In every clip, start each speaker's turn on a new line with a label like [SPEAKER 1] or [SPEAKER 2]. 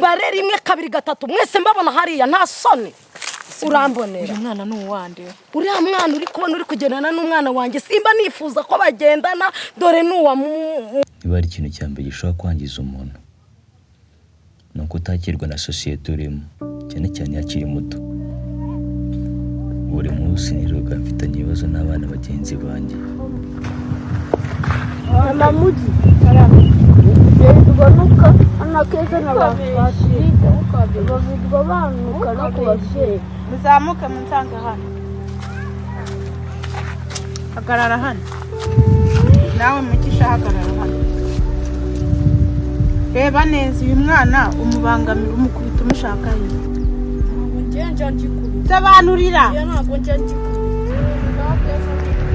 [SPEAKER 1] Mbare rimwe kabiri gatatu mwese mbabona hariya nta soni. Urambonera.
[SPEAKER 2] Uyu mwana ni uwande?
[SPEAKER 1] Uriya mwana uri kubona uri kugendana n'umwana wanjye, simba nifuza ko bagendana, dore n'uwa
[SPEAKER 3] Niba ari ikintu cya mbere gishobora kwangiza umuntu ni uko utakirwa na sosiyete urimo, cyane cyane iyo akiri muto. Buri munsi nirirwaga mfitanye ibibazo n'abana bagenzi banjye.
[SPEAKER 4] Mama Mugi, birirwa hano keza na ba Patrick, bavirwa banuka no ku babyeyi.
[SPEAKER 5] Muzamuke munsange hano. Hagarara hano. Nawe Mugisha hagarara hano. Reba neza uyu mwana umubangamira umukubita umushaka he. Sobanurira.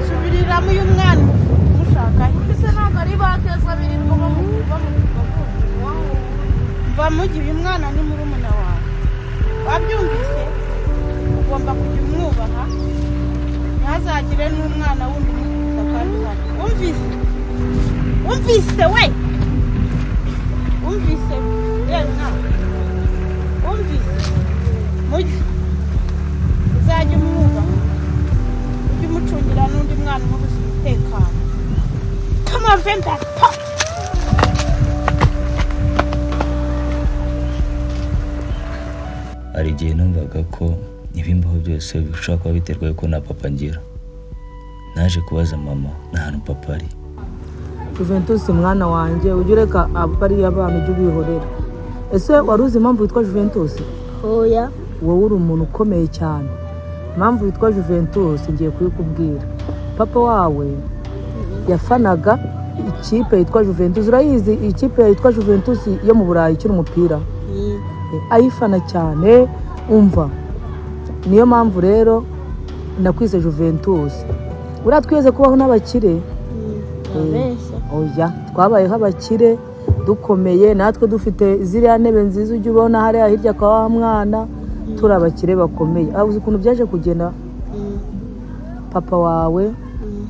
[SPEAKER 5] Subiriramo uyu mwana umukubita umushaka he. Mva Mugi, uyu mwana ni murumuna wawe. Wabyumvise? Ugomba kujya umwubaha, ntihazagire n'umwana wundi umukubita kandi hano. Wumvise? Wumvise we? Wumvise yewe mwana? Wumvise? Mugi, uzajya umwubaha, ujye umucungira n'undi mwana umubuza umutekano. Come on, Venda, pop!
[SPEAKER 3] Hari igihe numvaga ko ibimbaho byose bishobora kuba biterwa yuko nta papa ngira. Naje kubaza mama n'ahantu papa ari.
[SPEAKER 6] Juventus mwana wanjye, ujye ureka abariya abana ujye ubihorera. Ese wari uzi impamvu witwa Juventus?
[SPEAKER 4] Oya.
[SPEAKER 6] Wowe uri umuntu ukomeye cyane. Impamvu witwa Juventus ngiye kuyikubwira. Papa wawe yafanaga ikipe yitwa Juventus. Urayizi ikipe yitwa Juventus yo mu Burayi ikina umupira? Ayifana cyane, umva. Niyo mpamvu rero nakwise Juventus. Uriya twigeze kubaho n'abakire? Oya, twabayeho abakire dukomeye, natwe dufite ziriya ntebe nziza ujya ubona hariya hirya kwa wa mwana, turi abakire bakomeye. Uzi ukuntu byaje kugenda? Papa wawe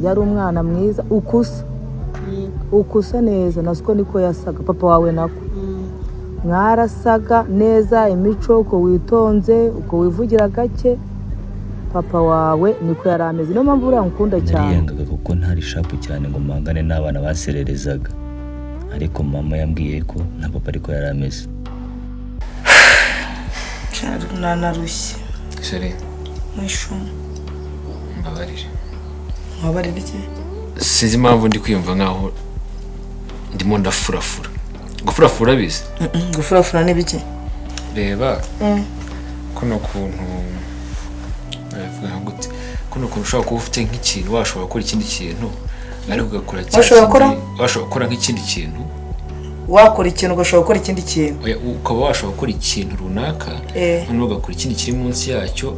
[SPEAKER 6] yari umwana mwiza, ukusa ukusa neza, nasiko niko yasaga papa wawe nako. Mwarasaga neza, imico, uko witonze, uko wivugira gake, papa wawe niko yari ameze. Niyo mpamvu uriya nkunda cyane.
[SPEAKER 3] Nariyangaga kuko ntari shapu cyane ngo mpangane n'abana basererezaga, ariko mama yambwiye ko na papa ariko yari ameze.
[SPEAKER 7] Nanarushye.
[SPEAKER 8] Chérie,
[SPEAKER 7] Mwishumu.
[SPEAKER 8] mbabarire.
[SPEAKER 7] Mbabarire iki?
[SPEAKER 8] Sinzi impamvu ndi kwiyumva nkaho ndimo ndafurafura. Gufurafura bizi?
[SPEAKER 7] Gufurafura ni biki?
[SPEAKER 8] Reba kuno kuntu navuga gute, kuno kuntu ushobora kuba ufite nk'ikintu washobora gukora ikindi kintu ariko ugakora cya kindi, washobora gukora nk'ikindi kintu,
[SPEAKER 7] wakora ikintu ugashobora gukora ikindi kintu,
[SPEAKER 8] ukaba washobora gukora ikintu runaka noneho ugakora ikindi kiri munsi yacyo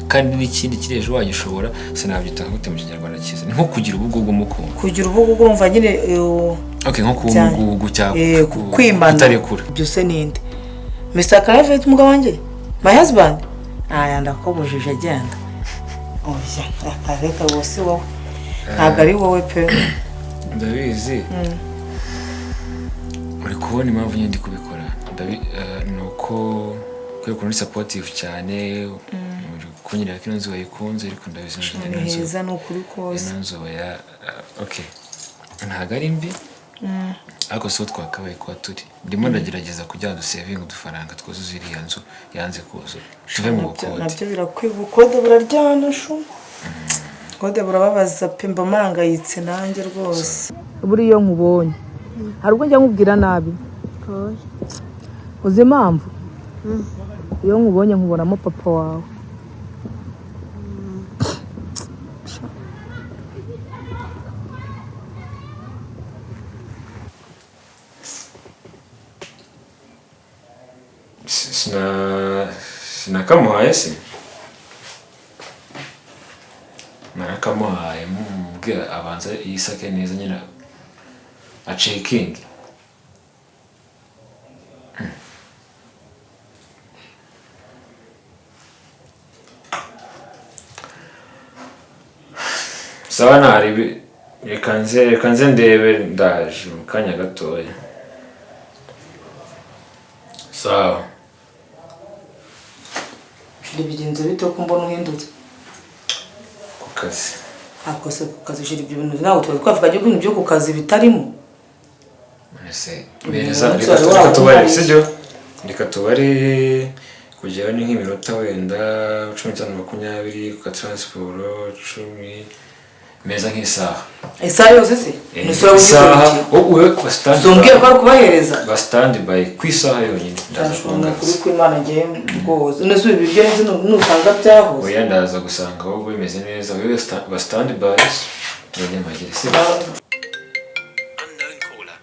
[SPEAKER 8] kandi n'ikindi kiri hejuru wagishobora. Sinabyita gute mu Kinyarwanda cyiza? Ni nko kugira ubugugu mu kumva.
[SPEAKER 7] Kugira ubugugu urumva nyine
[SPEAKER 8] okay, nko kuba umugugu cyangwa
[SPEAKER 7] kwimana
[SPEAKER 8] kutarekura.
[SPEAKER 7] Byose ninde? Mr. Clavet umugabo wanjye? My husband? Aya ndakubujije agenda. Oya, reka wose wowe. Ntabwo ari wowe pe.
[SPEAKER 8] Ndabizi. Uri kubona impamvu nyine ndi kubikora. Ni uko kubera ukuntu uri supportive cyane, uri kunyereka ko ino nzu wayikunze, ariko ndabizi
[SPEAKER 7] Ni heza ni ukuri kose.
[SPEAKER 8] Ino nzu ya okay, ntabwo ari mbi, ariko si ho twakabaye kuba turi. Ndimo ndagerageza kugira ngo dusevinge udufaranga twuzuze iriya nzu yanze kuzura, tuve mu bukode.
[SPEAKER 7] Nabyo birakwiye, ubukode buraryana shu. Ubukode burababaza pe, mba mpangayitse nanjye rwose.
[SPEAKER 6] Buriya iyo nkubonye hari ubwo njya nkubwira nabi. Uzi impamvu? Iyo nkubonye nkubonamo papa wawe.
[SPEAKER 8] Sinakamuhaye se? Narakamuhaye mubwira abanza yisake neza nyine acekinge. Sawa ntari, reka nze ndebe, ndaje mu kanya gatoya. Sawa.
[SPEAKER 7] Chéri, bigenze bite ko mbona uhindutse?
[SPEAKER 8] Ku kazi.
[SPEAKER 7] Ntabwo se ku kazi, chéri, ibyo bintu ntabwo twari twavuga ko ibintu byo ku kazi bitarimo.
[SPEAKER 8] Ese
[SPEAKER 7] Uyu
[SPEAKER 8] mpereza.
[SPEAKER 7] munsi
[SPEAKER 8] Reka
[SPEAKER 7] wari
[SPEAKER 8] reka tubare.
[SPEAKER 7] wawuhariye.
[SPEAKER 8] Sibyo, reka tubare kugera ni nk'iminota wenda 15, 20 ku ka transport, 10 meza, nk'isaha.
[SPEAKER 7] Isaha yose se? Nusura
[SPEAKER 8] Isaha wowe ba stand
[SPEAKER 7] Zumbwiye ko ari ukubahereza.
[SPEAKER 8] Ba stand by ku isaha yonyine, ndaza
[SPEAKER 7] Ni ukuri
[SPEAKER 8] kubangaza.
[SPEAKER 7] kw'Imana, ngewe rwose nese ibi biryo nzi nusanga byahoze.
[SPEAKER 8] Oya, ndaza gusanga wowe bimeze neza. Wowe ba stand by ngende mpagere, sibyo?
[SPEAKER 3] Unknown caller.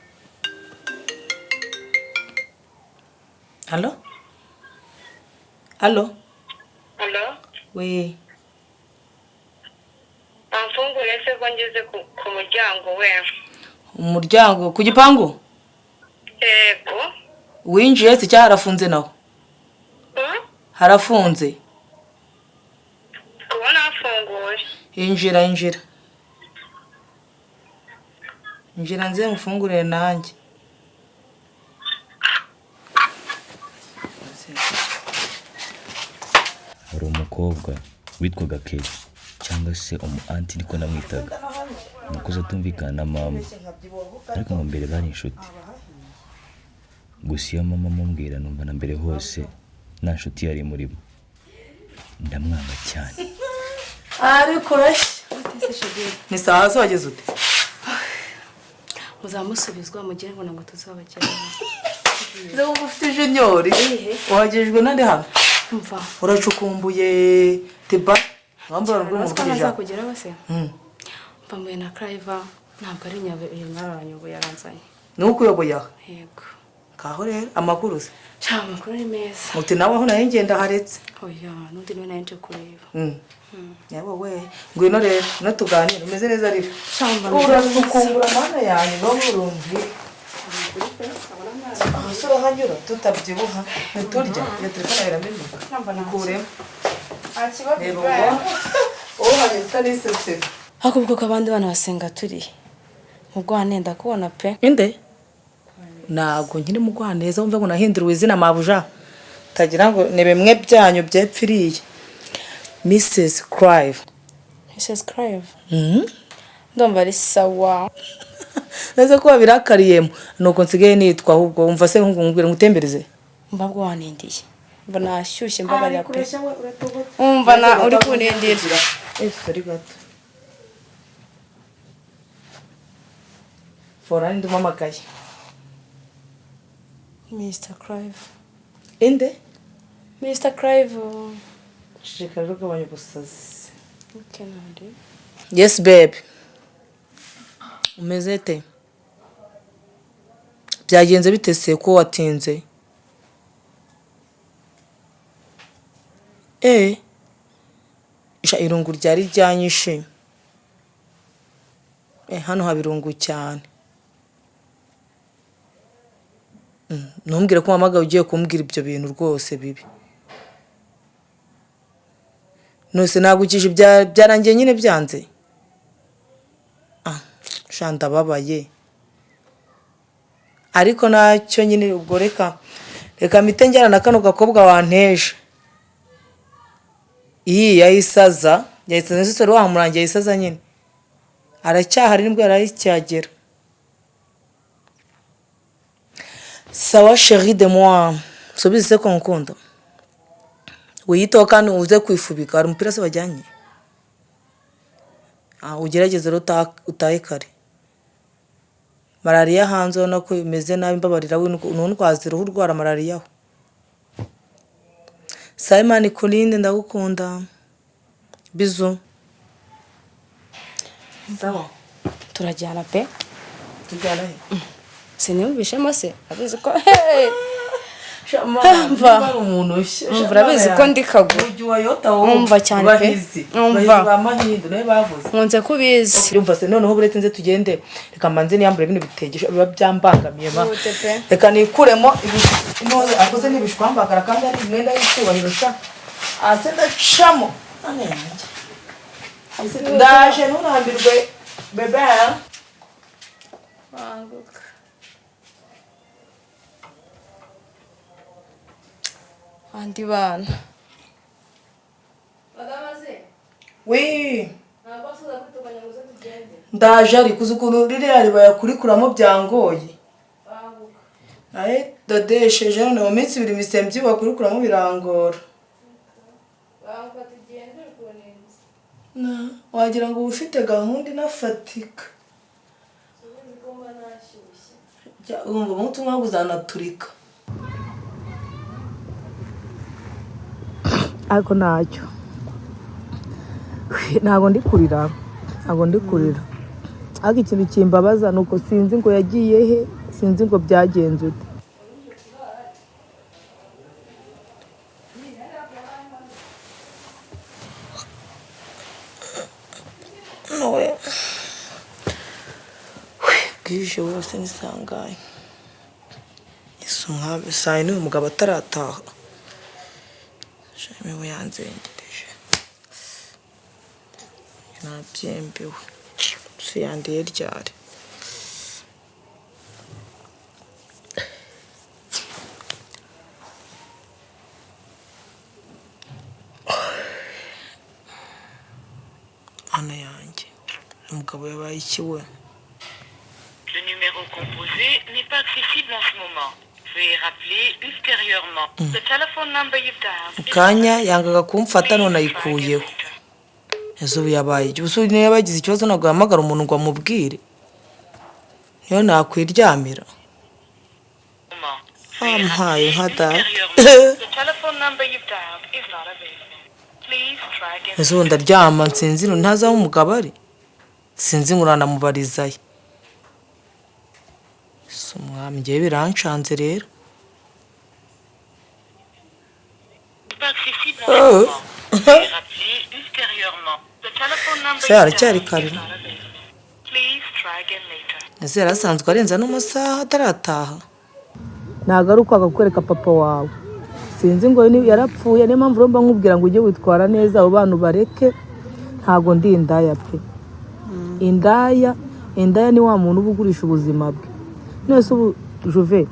[SPEAKER 7] Allo, allo?
[SPEAKER 2] Allo?
[SPEAKER 7] We.
[SPEAKER 2] Amfungure se ko ngeze ku muryango we?
[SPEAKER 7] Umuryango ku gipangu?
[SPEAKER 2] Yego.
[SPEAKER 7] Winjiye se cyangwa harafunze naho?
[SPEAKER 2] Hmm?
[SPEAKER 7] Harafunze?
[SPEAKER 2] Kubona hafunguye.
[SPEAKER 7] Injira, injira, injira, nze mufungurire nanjye.
[SPEAKER 3] Hari umukobwa witwaga Kelly, cyangwa se umu aunty niko namwitaga. Nakuze atumvikana na mama, ariko ngo mbere bari inshuti. Gusa iyo mama amubwira, numva na mbere hose nta nshuti yari imurimo, ndamwanga cyane.
[SPEAKER 7] Ariko urashya ni sawa se? Wageze ute?
[SPEAKER 1] Muzamusubizwa mugire ngo ntabwo tuzabageraho.
[SPEAKER 7] Wumva ufite jinyori wahagejejwe nande hano?
[SPEAKER 1] Mva.
[SPEAKER 7] Uracukumbuye tiba wambara rw'umuntu
[SPEAKER 1] Uzi ko
[SPEAKER 7] ijana.
[SPEAKER 1] ntazakugeraho se? Mva, mbuye na Claver, ntabwo ari nyabe, uyu mwari aranyoboye, yaranzanye.
[SPEAKER 7] Ni ukuyoboye aha?
[SPEAKER 1] Yego.
[SPEAKER 7] Kaho rero, amakuru se?
[SPEAKER 1] Sha, amakuru ni meza.
[SPEAKER 7] Uti nawe aho nayo ngenda haretse?
[SPEAKER 1] Oya, n'undi niwe nayo nje kureba.
[SPEAKER 7] Yawe we, ngwino rero no tuganire. Umeze neza ariko?
[SPEAKER 1] Sha, mba meze neza.
[SPEAKER 7] Urasukumbura mana yanjye, no murumvi ahasura urahanyura tutabyibuha ntiturya. Iyo telefone yawe irameneka, ikuremo. Reba ngo wowe uhageze utariseseka.
[SPEAKER 1] Ariko ubwo ko abandi bana basenga turi mu bwanenda kubona pe.
[SPEAKER 7] Inde? Ntabwo nkiri mu Rwaneza, wumve ngo nahinduriwe izina, mabuja. Utagira ngo ni bimwe byanyu byepfiriye. Mrs Clive.
[SPEAKER 1] Mrs Clive. Ndumva ari sawa.
[SPEAKER 7] Neze ko babirakariyemo, nuko nsigaye nitwa. Ahubwo wumva se ngo ngutembereze?
[SPEAKER 1] Mba bwo wanindiye, mba nashyushye, mbabarira pe. Umva na uri kunindira.
[SPEAKER 7] Eh, sorry gato. Fora ndi umamagaye.
[SPEAKER 1] Mr Clive.
[SPEAKER 7] Inde?
[SPEAKER 1] Mr Clive.
[SPEAKER 7] Ceceka rero, ugabanya ubusazi.
[SPEAKER 1] Okay, nandi.
[SPEAKER 7] Yes babe, umeze te? Byagenze bite se ko watinze? Eh, sha, irungu ryari ryanyishe. Eh, hano haba irungu cyane. Ntumbwire ko wahamagaye ugiye kumbwira ibyo bintu rwose bibi. Nose nagukije, byarangiye nyine byanze. Ah sha, ndababaye, ariko nacyo nyine ubwo reka mpite njyana na kano gakobwa wanteje. Iyi yahise aza, yahise aza se? Wamurangiye, yahise aza nyine, aracyahari nibwo yari akihagera. Sawa chéri de moi, subize se ko nkukunda. Wiyiteho kandi uze kwifubika. Hari umupira se wajyanye? Ah, ugerageze rero utahe kare. Malariya hanze ubona ko imeze nabi. Mbabarira we, ntundwaze uruhu urwara malariya ho. Simon Kurinde, ndagukunda, bisous. Sawa.
[SPEAKER 1] Turajyana pe.
[SPEAKER 7] Tujyana he?
[SPEAKER 1] Siniyumvishemo se, abizi ko hey!
[SPEAKER 7] Mva umuntu.
[SPEAKER 1] Umva, urabizi ko ndi kaguru.
[SPEAKER 7] Ujya uwayota wowe.
[SPEAKER 1] Umva cyane pe.
[SPEAKER 7] Bahizi.
[SPEAKER 1] Umva.
[SPEAKER 7] Bahizi ba Mahindu nawe bavuze.
[SPEAKER 1] Nkunze kubizi.
[SPEAKER 7] Yumva se noneho, buretse nze tugende, reka mbanze niyambure bino bitegesho biba byambangamiye ma.
[SPEAKER 1] Ihute pe.
[SPEAKER 7] Reka nikuremo inoze akoze n'ibishwambagara kandi ari imyenda y'icyubahiro sha. Ase ndacamo. Ane yanjye. Ndaje, nturambirwe bebe.
[SPEAKER 1] Banguka. Andi bana.
[SPEAKER 7] We ndaje ariko uzi ukuntu ririya ribaya kurikuramo byangoye. Aye dodesheje none mu minsi ibiri misembyi bakurikuramo birangora. Na wagira ngo ufite gahunda inafatika. Urumva umunsi umwe uzanaturika.
[SPEAKER 6] Ariko ntacyo, ntabwo ndi kurira, ntabwo ndi kurira. Ariko ikintu kimbabaza ni uko sinzi ngo yagiye he, sinzi ngo byagenze ute.
[SPEAKER 7] Nawe bwije wose nisangaye. Yesu umwami, saa yine uyu mugabo atarataha. Shami yanzengereje. Nabyembewe. Si yandiye ryari. Ana yanjye. Umugabo yabaye iki we?
[SPEAKER 2] Le numéro composé n'est pas accessible en ce moment. Veuillez rappeler ultérieurement. The telephone number you've dialed is
[SPEAKER 7] Kanya yangaga kumfata none ayikuyeho. Ese ubu yabaye iki? Ubu niyo yabagize ikibazo ntabwo yahamagara umuntu ngo amubwire. Niyo nakwiryamira. Ampaye nka data.
[SPEAKER 2] The telephone number you've dialed is not available. Please try again.
[SPEAKER 7] Ese ubu ndaryama nsinzira ntazi aho umugabo ari? Sinzi ngo uranamubarizayo. Si umwami ngewe birancanze rero.
[SPEAKER 2] Pas accessible en ce moment. Veuillez rappeler ultérieurement. The telephone number
[SPEAKER 7] Se
[SPEAKER 2] you've
[SPEAKER 7] haracyari
[SPEAKER 2] dialed
[SPEAKER 7] kare.
[SPEAKER 2] is not available. Please try again later.
[SPEAKER 7] Ese yari asanzwe arenza n'amasaha atarataha.
[SPEAKER 6] Ntabwo ari ukwanga kukwereka papa wawe. Sinzi ngo yarapfuye, niyo mpamvu mba nkubwira ngo ujye witwara neza, abo bantu bareke. Ntabwo ndi indaya pe. Indaya, indaya ni wa muntu uba ugurisha ubuzima bwe. None se ubu Juve,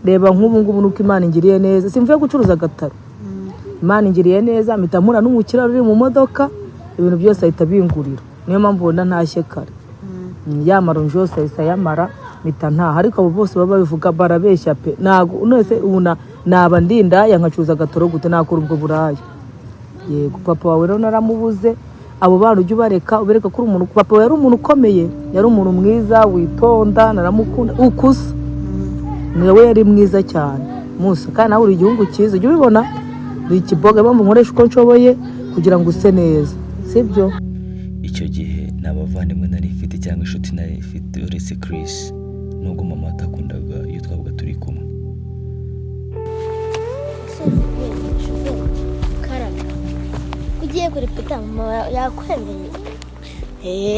[SPEAKER 6] reba nk'ubu ngubu nuko Imana ingiriye neza, simvuye gucuruza agataro. Imana ingiriye neza, mpita mpura n'umukiriya uri mu modoka, ibintu byose ahita bingurira. Niyo mpamvu ubona ntashye kare. Ya maronji yose ahise ayamara, mpita ntaha. Ariko abo bose baba babivuga barabeshya pe. Ntabwo none se ubu naba ndi indaya nkacuruza agataro gute, nakora ubwo buraya? Yego papa wawe rero naramubuze. Abo bana ujye ubareka, ubereka ko uri umuntu. Papa wawe yari umuntu ukomeye, yari umuntu mwiza witonda, naramukunda ukusa. Nawe yari mwiza cyane Musa, kandi nawe uri igihugu cyiza, ujye ubibona uri ikiboga, mpamvu nkoresha uko nshoboye kugira ngo use neza, sibyo?
[SPEAKER 3] Icyo gihe nta bavandimwe nari mfite cyangwa inshuti nari mfite uretse Chris, nubwo mama atakundaga iyo twabaga turi kumwe.
[SPEAKER 4] Karame ugiye kurepeta mama yakwemereye?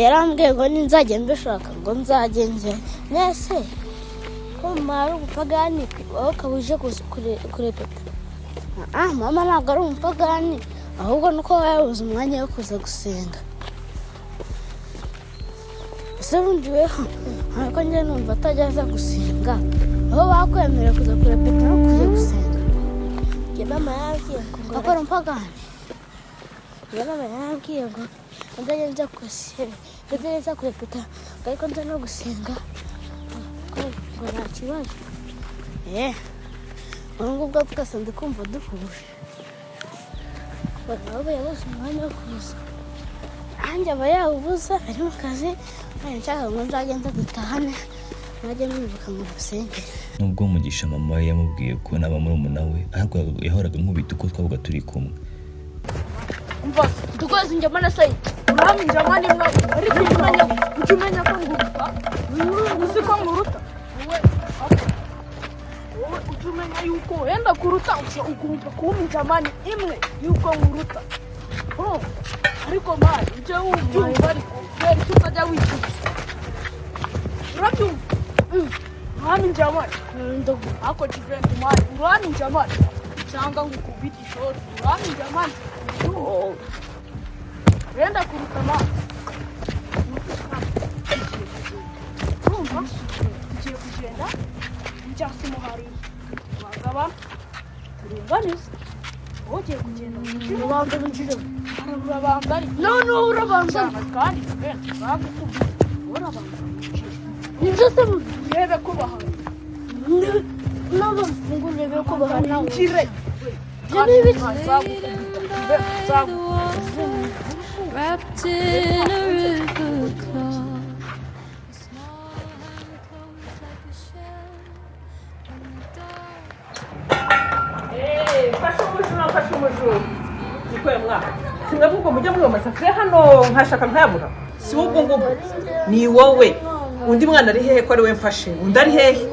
[SPEAKER 4] Yarambwiye ngo ninzajya mbishaka ngo nzajye njye. Nese ko mama ari umupagani wowe ukaba uje kurepeta? Mama ntabwo ari umupagani, ahubwo nuko yabuze umwanya wo kuza gusenga. Ese bundi weho ntabwo njye numva atajya aza gusenga, aho bakwemerera kuza kurepeta no kuza gusenga? Njye mama yarambwiye ngo akora umupagani. Njye mama yarambwiye ngo nzajya nza gusenga, nzajya nza kurepeta ariko nza no gusenga ngo nta kibazo. Ubu ngubwo twese ndi kumva duhuje. Ngo yabuze umwanya wo kuza, nanjye aba yawubuze ari mu kazi, nanjye nshaka ngo nzajye nza dutahane, najye mwibuka ngo musengere.
[SPEAKER 3] Nubwo Mugisha mama we yamubwiye ko naba murumuna we, ariko yahoraga ankubita uko twabaga turi kumwe.
[SPEAKER 4] Umva dukoze injyama na sayi
[SPEAKER 9] urami injyama ni mwe, ariko ujye umenya ko nguruta, uzi ko nguruta wowe, ujye umenya yuko wenda kuruta ugomba kuba injyama ni imwe yuko nguruta, ariko mari ujye wumva ariko kubera icyo utajya wicuza, urabyumva? Urami injyama ako Juventi mari urami injyama cyangwa ngo ukubite ishoti, urami injyama wenda kuruta mari. Urumva tugiye kugenda njya se muhariye bagaba turinganize. Ugiye kugenda ubanza winjire, urabanza.
[SPEAKER 4] None urabanza.
[SPEAKER 9] Kandi bagukubita, urabanza winjire.
[SPEAKER 4] Nibyo se?
[SPEAKER 9] Urebe ko bahari.
[SPEAKER 4] Nabo ngo urebe ko bahari.
[SPEAKER 9] Winjire.
[SPEAKER 4] Ibyo ni ibiki?
[SPEAKER 10] Wrapped in a river cloth.
[SPEAKER 11] Fashe umujura, fashe umujura! Niko mwaka singavuga ubwo mujya muri ayo masafuriya hano nkashaka nkayabura. Si wowe ubwo ngubwo, ni wowe. Undi mwana ari hehe ko ari we mfashe? Undi ari hehe?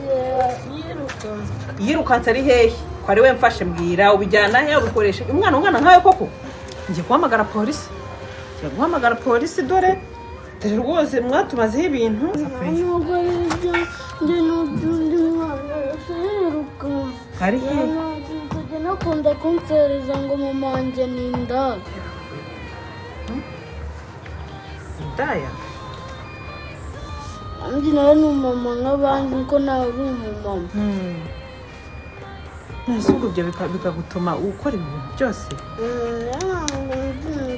[SPEAKER 11] Yirukanse ari hehe ko ari we mfashe? Mbwira, ubijyana he? Ubikoresha umwana ungana nkawe koko? Ngiye guhamagara polisi, ngiye guhamagara polisi. Dore, dore rwose mwatumazeho ibintu.
[SPEAKER 4] Nubwo ari ibyo njye n'undi mwana yose yirukanse.
[SPEAKER 11] Ari hehe?
[SPEAKER 4] Kujya nakunda kunsereza ngo mama wanjye ni indaya.
[SPEAKER 11] Indaya?
[SPEAKER 4] Nanjye nawe ni umumama nk'abandi, kuko nawe uri umumama.
[SPEAKER 11] Nese ubwo ibyo bikagutuma ukora ibintu byose?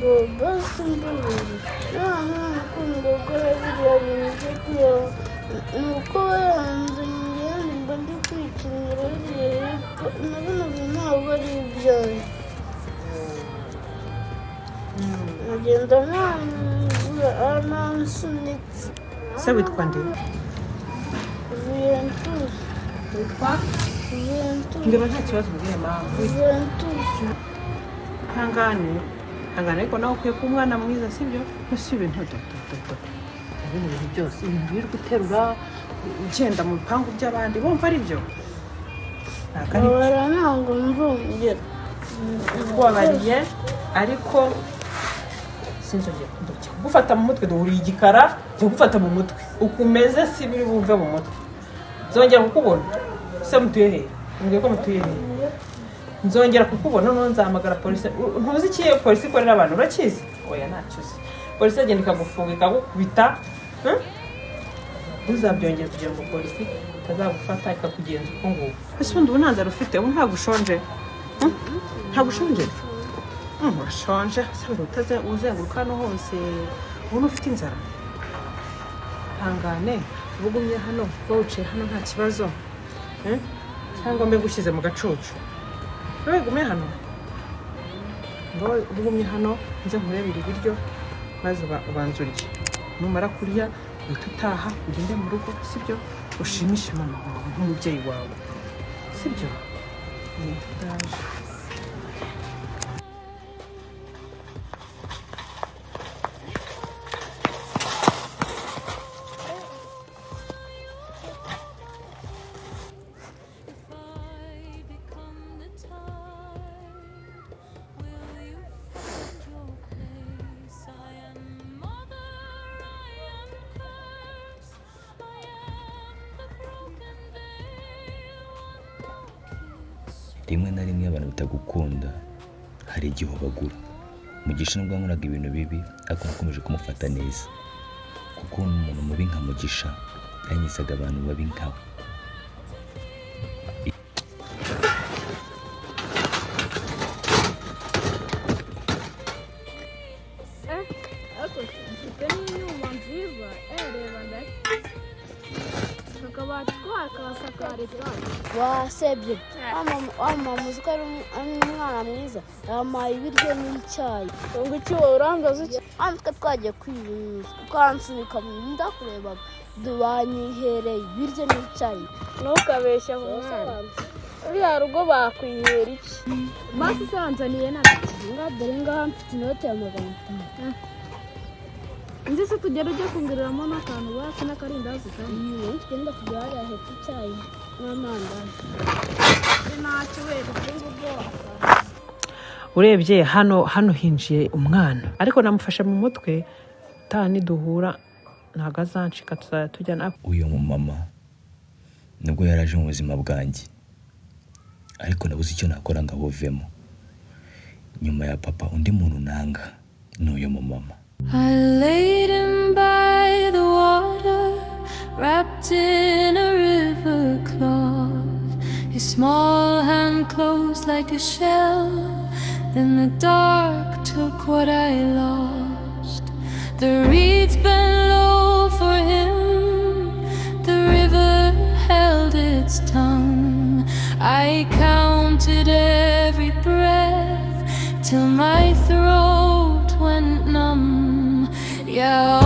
[SPEAKER 4] Ngo basi mbabarira, nta mwana ukunda gukora biriya bintu byo kwiba, ni uko baranze ngende mba ndi kwikinira biriya hepfo, na bino bintu ntabwo ari ibyanjye. Nkagenda nansunitse.
[SPEAKER 11] Se witwa nde?
[SPEAKER 4] Juventus.
[SPEAKER 11] Witwa?
[SPEAKER 4] Juventus.
[SPEAKER 11] Ndeba nta kibazo ubwiye mama.
[SPEAKER 4] Juventus.
[SPEAKER 11] Ihangane, ihangane, ariko nawe ukwiye kuba umwana mwiza, sibyo? Ese ibintu do do do do, bino bintu byose, ibintu wirirwa uterura ugenda mu bipangu by'abandi, bumva ari byo? Ntabwo ari byo.
[SPEAKER 4] Babara ntabwo mvongera.
[SPEAKER 11] Kubabariye, ariko sinzongera kugufata mu mutwe. Duhuriye igikara, njya kugufata mu mutwe uko umeze, si biri bumve mu mutwe. Nzongera kukubona se? Mutuye hehe? Mbwiye ko mutuye hehe? Nzongera kukubona noneho nzahamagara polisi. Ntuzi icyo polisi ikorera abantu? Urakizi? Oya, ntacyo uzi. Polisi agenda ikagufunga, ikagukubita, Ntuzabyongere kugira ngo polisi itazagufata ikakugenza uko nguko. Ese ubundi ubu nta nzara ufite? Ubu ntabwo ushonje? Ntabwo ushonje? Urashonje se? Utaze uzenguruka hano hose ubona ufite inzara. Ihangane, uba ugumye hano, uba wicaye hano nta kibazo, cyangwa mbe ngushyize mu gacucu? Wowe gume hano, ngo uba ugumye hano, nze nkurebere ibiryo maze ubanze urye. Numara kurya uhite utaha, ugende mu rugo, sibyo? Ushimishe mama wawe nk'umubyeyi wawe, sibyo? Ndaje.
[SPEAKER 10] I become the tide, will you find your place? I am mother, I am curse, I am the broken veil, one more kiss.
[SPEAKER 3] Rimwe na rimwe iyo abantu batagukunda hari igihe ubagura. Mugisha nubwo yankoraga ibintu bibi, ariko nakomeje kumufata neza, kuko umuntu mubi nka Mugisha yanyizaga abantu babi nkawe.
[SPEAKER 9] Ariko mfite n'inyuma nziza, reba ndake akabati ko hakasakara.
[SPEAKER 4] Wasebye wa mama, uzi ko ari umwana mwiza, yampaye ibiryo n'icyayi.
[SPEAKER 9] Ngo iki? Wowe urangaza iki?
[SPEAKER 4] Hano twe twagiye kwiba, ukansunika mu nda kureba, banyihereye ibiryo n'icyayi.
[SPEAKER 9] Ntukabeshye mwana, ruriya rugo bakwihera iki? Basi usanzaniye n'agaki.
[SPEAKER 4] Ngaha dore, ngaha mfite inote ya 500.
[SPEAKER 9] Nzi se tugera ujye kunguriramo n'akantu basi n'akarindazi kamwe.
[SPEAKER 4] Iyo tugenda kugura hariya hepfo icyayi n'amandazi.
[SPEAKER 9] Ntacyo wera, ibyo ngibyo.
[SPEAKER 11] Urebye hano, hano hinjiye umwana, ariko namufashe mu mutwe. Utaha niduhura ntabwo azancika, tuzajya tujyana.
[SPEAKER 3] Uyu mumama nibwo yari aje mu buzima bwanjye, ariko nabuze icyo nakora ngo abuvemo. Nyuma ya papa, undi muntu nanga ni uyu mumama.
[SPEAKER 10] I laid him by the water, wrapped in a river cloth. His small hand closed like a shell. Then the dark took what I lost. The reeds bent low for him, the river held its tongue. I counted every breath till my throat went numb. Yeah.